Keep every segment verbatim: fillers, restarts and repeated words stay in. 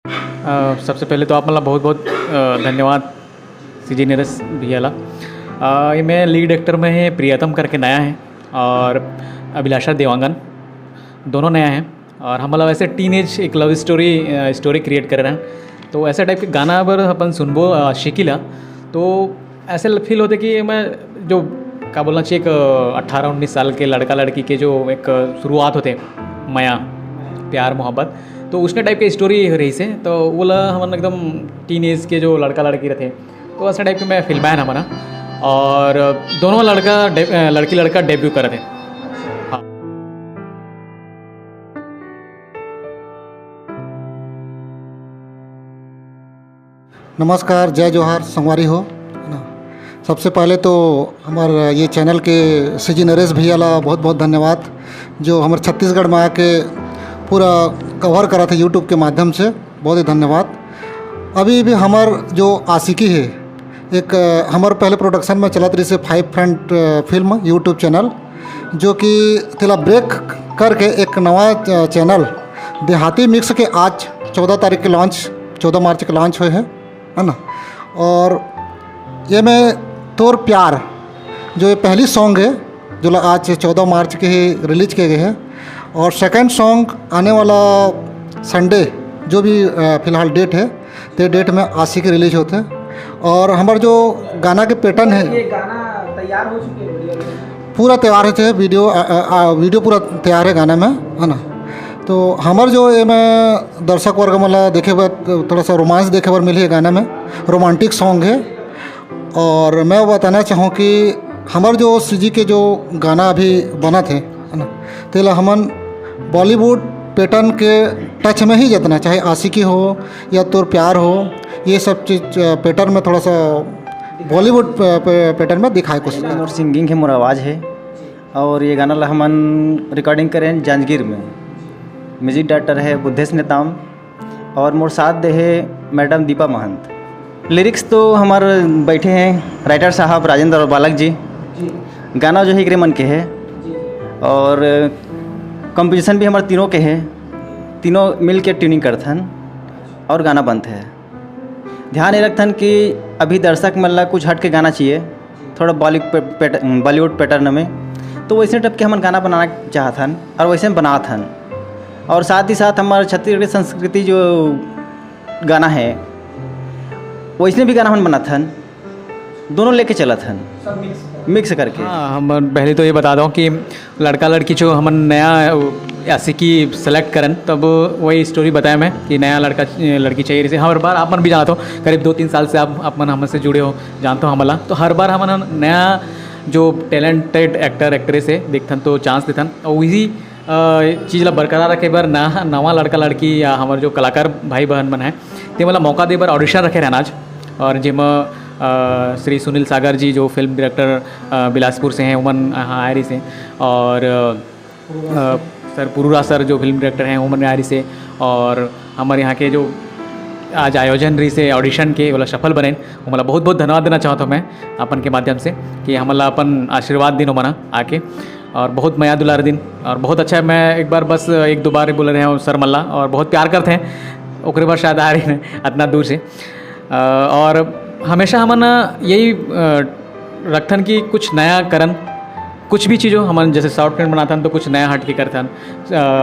अ, सबसे पहले तो आप मतलब बहुत बहुत अ, धन्यवाद सीजी नरेश भैया ला। अ, ये मैं लीड एक्टर में है, प्रियतम करके नया है, और अभिलाषा देवांगन, दोनों नया हैं। और हम मतलब ऐसे टीनेज एक लव स्टोरी स्टोरी क्रिएट कर रहे हैं। तो ऐसा टाइप के गाना अगर अपन सुनबो आशिकी ला, तो ऐसे फील होते कि मैं जो का बोलना चाहिए, एक अठारह उन्नीस साल के लड़का लड़की के जो एक शुरुआत होते मया प्यार मोहब्बत, तो उसने टाइप के स्टोरी रही से। तो वो ला हमन एकदम टीनेज के जो लड़का लड़की रहते, तो ऐसा टाइप के मैं फिल्म है हमारा। और दोनों लड़का डे- लड़की लड़का डेब्यू कर रहे थे। हाँ। नमस्कार, जय जोहार संगवारी हो, है ना। सबसे पहले तो हमार ये चैनल के सीजी नरेश भैया ला बहुत बहुत धन्यवाद, जो हमारे छत्तीसगढ़ में आके पूरा कवर करा थे यूट्यूब के माध्यम से। बहुत ही धन्यवाद। अभी भी हमार जो आशिकी है, एक अ, हमार पहले प्रोडक्शन में चलत रही से five friend film YouTube channel, जो कि तेला ब्रेक करके एक नवा चैनल देहाती मिक्स के आज चौदह तारीख के लॉन्च, चौदह मार्च के लॉन्च हुए है, है ना। और ये मैं तोर प्यार, जो ये पहली सॉन्ग है, जो ला आज चौदह मार्च के ही रिलीज किए गए हैं, और सेकंड सॉन्ग आने वाला संडे, जो भी अ, फिलहाल डेट है, ते डेट में आशिकी रिलीज होते हैं। और हमार जो गाना के पैटर्न है, ये गाना तैयार हो चुके हैं वीडियो में। पूरा तैयार होते हैं वीडियो, अ, अ, अ, वीडियो पूरा तैयार है गाना में, है ना। तो हमार जो ये में दर्शक वर्ग मतलब देखे बर थोड़ा सा रोमांस देखे बर मिली है गाना में, रोमांटिक सॉन्ग है। और मैं बताना चाहूँ कि हमार जो सीजी के जो गाना अभी बना थे, है ना, तेला हमन बॉलीवुड पैटर्न के टच में ही जितना, चाहे आशिकी हो या तोर प्यार हो, ये सब चीज़ पैटर्न में थोड़ा सा बॉलीवुड पैटर्न में दिखाए कोशिश मोर सिंगिंग है, मोर आवाज़ है। और ये गाना ला हमन रिकॉर्डिंग करें जांजगीर में। म्यूजिक डायरेक्टर है बुद्धेश नेताम और मोर साथ दे है मैडम दीपा महंत। लिरिक्स तो हमार बैठे हैं राइटर साहब राजेंद्र और बालक जी। गाना जो है एकरे मन के है और कंपोजिशन भी हमार तीनों के है, तीनों मिल के ट्यूनिंग करथन और गाना बनते है। ध्यान ये रखथन कि अभी दर्शक मन ला कुछ हट के गाना चाहिए, थोड़ा बॉलीवुड पैटर्न में, तो वैसे टाइप के हमन गाना बनाना चाहत हन और वैसे बनात हन। और साथ ही साथ हमारे छत्तीसगढ़ की संस्कृति जो गाना है, वैसे भी गाना हमन बनात हन, दोनों लेके चलत हन, मिक्स करके। हाँ, हम पहले तो ये बता दूँ कि लड़का लड़की जो हमन नया आशिकी सेलेक्ट करन, तब वही स्टोरी बताया मैं कि नया लड़का लड़की चाहिए। जैसे हर बार आप मन भी जानत हो, करीब दो तीन साल से आप आप मन हमसे जुड़े हो, जानते हो हमला, तो हर बार हमन नया जो टैलेंटेड एक्टर एक्ट्रेस है देखथन तो चांस देथन, और वही चीज़ ला बरकरार रखे बर ना नवा लड़का लड़की या हमारे जो कलाकार भाई बहन मन है, ते मतलब मौका दे बर ऑडिशन रखे रहना आज। और जेमा श्री सुनील सागर जी जो फिल्म डायरेक्टर बिलासपुर से हैं, उमन यहाँ आए रही से, और सर पुरुरा सर जो फिल्म डायरेक्टर हैं, उमन आए रही से, और हमारे यहाँ के जो आज आयोजन रही से ऑडिशन के, ओला सफल बने, ओमला बहुत बहुत धन्यवाद देना चाहता हूँ मैं अपन के माध्यम से कि हमला अपन आशीर्वाद दिन ओमना आके, और बहुत मया दुलार दिन। और बहुत अच्छा, मैं एक बार बस एक दो बार बोल रहे हैं सर मल्ला, और बहुत प्यार करते हैं, ओकरे बर शायद आ रही हैं इतना दूर से। और हमेशा हमन यही रखथन कि कुछ नया करन, कुछ भी चीज़ हो, हमन जैसे शॉर्ट फिल्म बनाथन तो कुछ नया हट के करथन।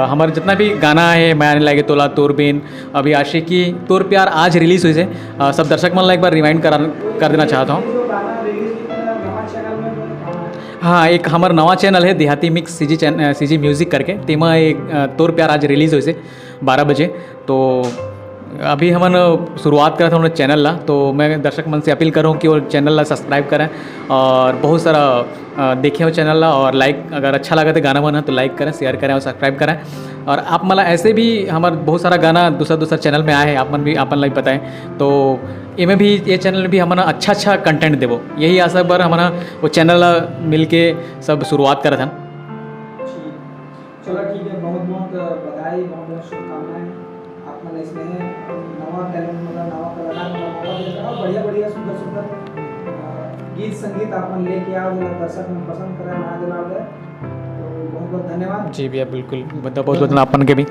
हमारे जितना भी गाना है, मैं आने लगे तोला तोरबीन, अभी आशिकी तोर प्यार आज रिलीज हुई से, सब दर्शक मन ला एक बार रिमाइंड करा कर देना चाहता हूँ। हाँ, एक हमारा नवा चैनल है देहाती मिक्स सीजी चैन सीजी म्यूजिक करके, तेमा एक तोर प्यार आज रिलीज हुई से बारह बजे। तो अभी हमन शुरुआत करत हन चैनल ला, तो मैं दर्शक मन से अपील करूँ कि वो चैनल ला सब्सक्राइब करें और बहुत सारा देखें वो चैनल ला, और लाइक अगर अच्छा लगा तो गाना बना तो लाइक करें, शेयर करें और सब्सक्राइब करें। और आप मला ऐसे भी हमारे बहुत सारा गाना दूसरा दूसरा चैनल में आए हैं, आप मन भी अपन लाइक बताएं। तो एमे भी ये चैनल में भी हमन अच्छा अच्छा कंटेंट देबो, यही आशा बर हमन वो चैनल ला मिल के सब शुरुआत करत हन। चलो ठीक है, बहुत बहुत बधाई, बहुत बहुत शुभकामनाएं। आप मन इसने नवा टैलेंट मतलब नवा कलाकार मतलब मौका दे रहा, बढ़िया बढ़िया सुंदर सुंदर गीत संगीत आप मन लेके आओ, जो दर्शक मन पसंद करें, ना दिलाओ जाए। तो बहुत बहुत धन्यवाद। जी भैया, बिल्कुल, बहुत बहुत धन्यवाद अपन के भी।